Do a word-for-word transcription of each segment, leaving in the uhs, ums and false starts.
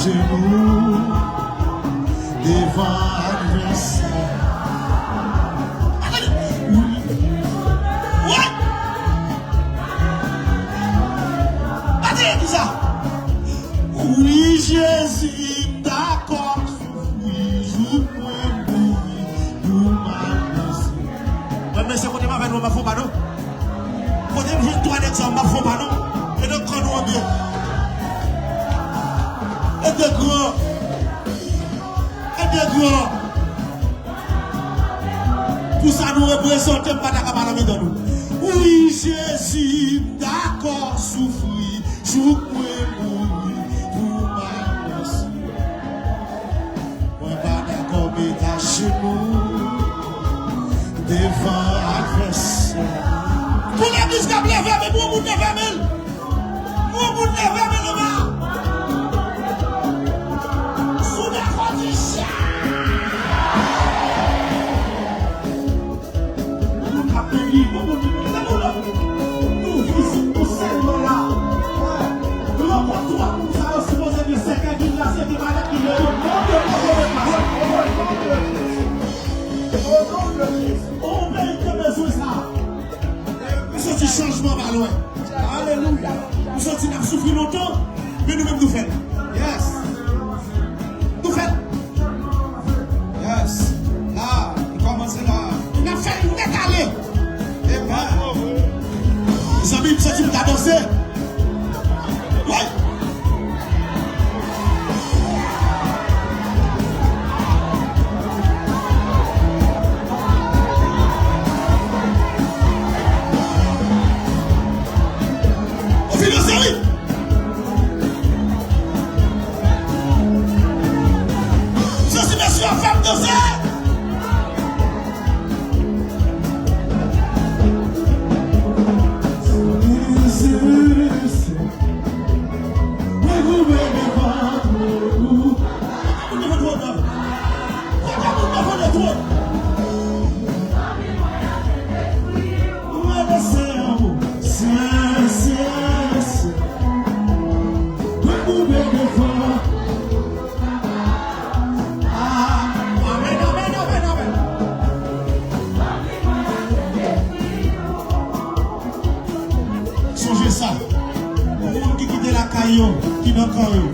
Jenou devan advèsè. Wi. Wi. Gade ki sa. Wi, Jezi, m dakò soufri jouk mwen mouri pou m avanse. Mwen, mesye, kote m avè nou, m ap fon pa nou. Kote m jwenn twa nèg sa yo, m ap fon pa nou. E nan kò nou an byen. E de gran. E de gran. Pou sa nou reprezante, m pa ta ka pa nan mitan nou. Wi, Jezi, m dakò soufri jouk mwen mouri pou m avanse. Mwen pa dakò met ajenou devan advèsè. Tout legliz k ap leve men, pou yon moun leve men l. Pou yon moun leve men l anba. Si w dakò di jan. Moun k ap beni, bon, bon, bon, bon, bon. Nou vizit nou sèlman la. Rankont twa moun sa yo sipoze gen sèkèy ki glase, ki malèt ki glase. Bon Dye, bon Dye, bon Dye. O non de Jezi. On peyi ki te bezwen sa. M santi chanjman pa lwen. Alelouya. M santi n ap soufri lontan, men nou menm nou fè l. Yes. Nou fè l. Yes. La, li kòmanse la. N ap fè l nèt ale. Amen. Mezanmi, m santi m ta danse. Wi. Ou fin danse, wi. Jezi, mesye, fè m danse. Amèn, amèn, amèn, amèn. Sonje sa. Moun ki kite lakay yo, ki nan kan yo.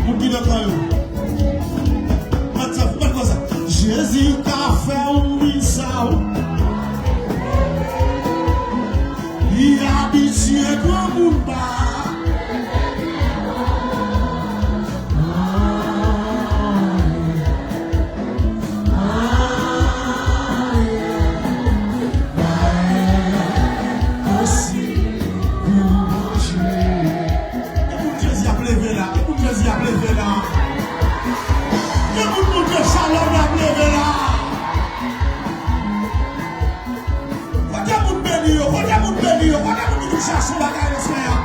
Moun ki nan kan yo. Mèt sa, mèt konsa. Jezi ka fè w bliye sa w. Li abitye granmoun pa. Ki moun Jezi ap leve la? Ki moun Jezi ap leve la? Ki moun Bondye Shalom ap leve la? Kote moun beni yo? Kote moun beni yo? Kote moun ki touche a son bagay nan swen an?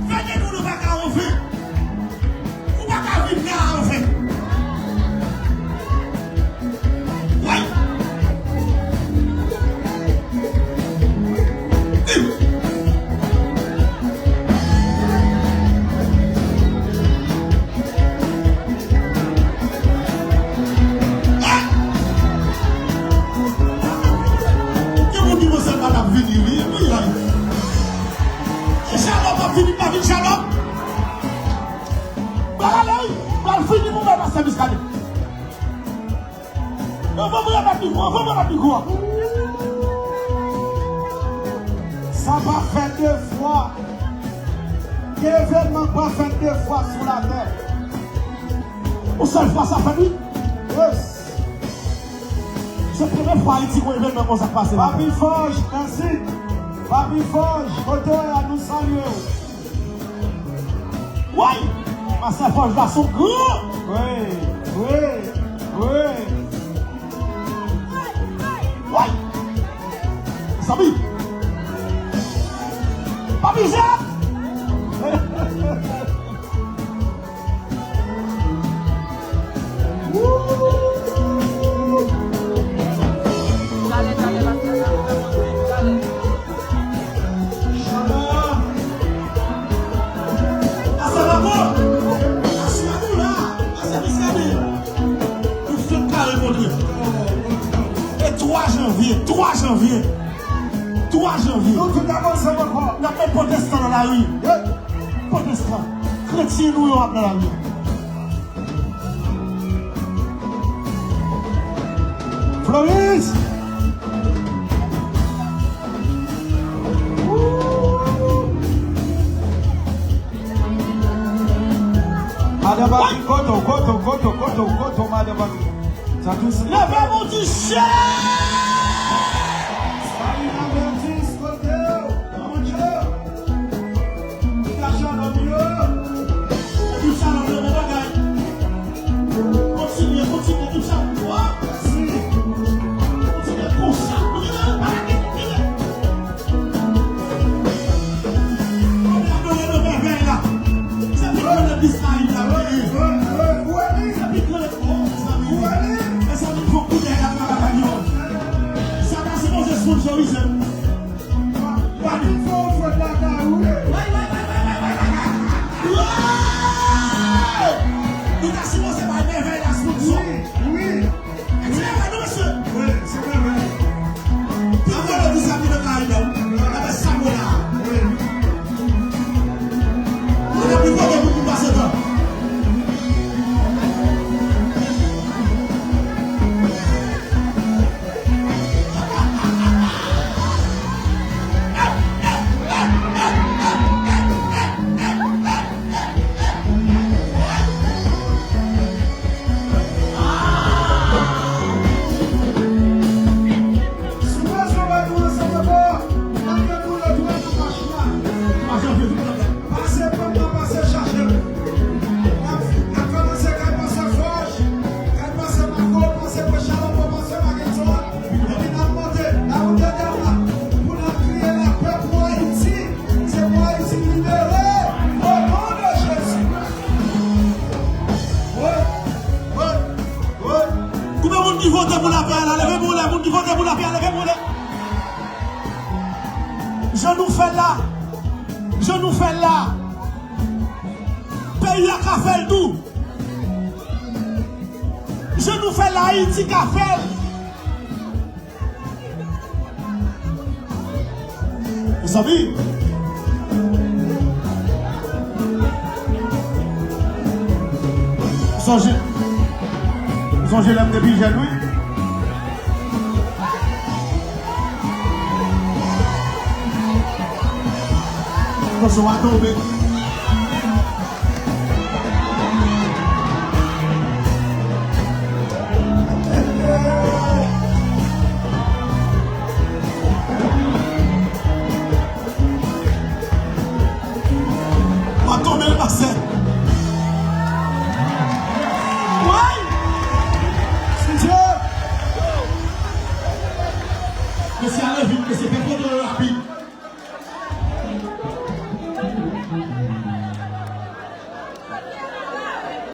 Fè gen nou nou pa ka anfen. Ou pa ka viv la anfen. Wi. Gen moun ki panse m pa t ap vini, wi. Wi, ay. E Shalom ap vini, pa vin Shalom. Pral ale, wi. Pral fini pou mwen, pastè Muscadin. Anvan mwen remèt mikwo, anvan mwen remèt mikwo. Sa pa fèt de fwa. Gen evènman k pa fèt de fwa sou latè. Yon sèl fwa sa fèt, wi. Yes. Se premye fwa Ayiti gon evènman konsa k pase la. Papi Fòj, mèsi. Papi Fòj, kote w ye a, nou salye w. Woy! Pastè Fòj la se yon gran. Wi, wi, wi. Woy! Mezanmi. Papi Jacques! Janvye. Twa janvye. Nou tout ap ansanm ankò. N ap met pwotestan nan lari. Pwotestan. Kretyen nou yo ap nan lari. Floris! Madan Papi, kote w, kote w, kote w, kote w, kote w, Madan Papi? Sa tou se. Leve pou di chè! Sa li avètis, kote w? Mon Dieu! Piga shalom yo! Epi shalom yo, bon bagay! Kontinye, kontinye, tout sa. Wap! Mèsi! Kontinye konsa. Nou gen pa la gen, gen. Konbyen adore nan mèvèy la? Se pi gran legliz Kayib la, wi. Se pi gran legliz, mezanmi. Mezanmi, fòk kounye a y ap nan bagay yo. Sa ta sipoze sponsorize. Papi fè yon fèt lakay ou. Nou ta sipoze bay mèvèy la sponsor. Wi, wi. Ti mèvèy nou, mesye. Wi, se mèvèy. Pi gwo legliz la ki nan Karayib la, wi. Nan Samoa. Wi. Nou ta pi gwo ke moun ki pase tan. Si w bezwen wè nou ansanm ankò, n ap gen nou le twa nan mach la. Twa janvye, vin nan Pase pran nan, pase chache l. N ap, n ap kòmanse kay pastè Fòj, kay pastè Mako, pase Pè Chalonbo, pastè Makenson, epi n ap monte, n ap monte dèyè la, pou n ap kriye lapè pou Ayiti. Se pou Ayiti libere, o non de Jezi. Wi, wi, wi. Konbyen moun ki vote pou lapè a la? Leve men w, moun ki vote pou lapè a, leve men w. Jan nou fè l la, jan nou fè l la, peyi a ka fè l tou. Jan nou fè l la, Ayiti ka fè l. Mezanmi, sonje, sonje lè m te pi jèn, wi. Attention, w a tonbe. W a tonbe, pastè. Woy! Mesye, ale vit, mesye, fè foto yo rapid.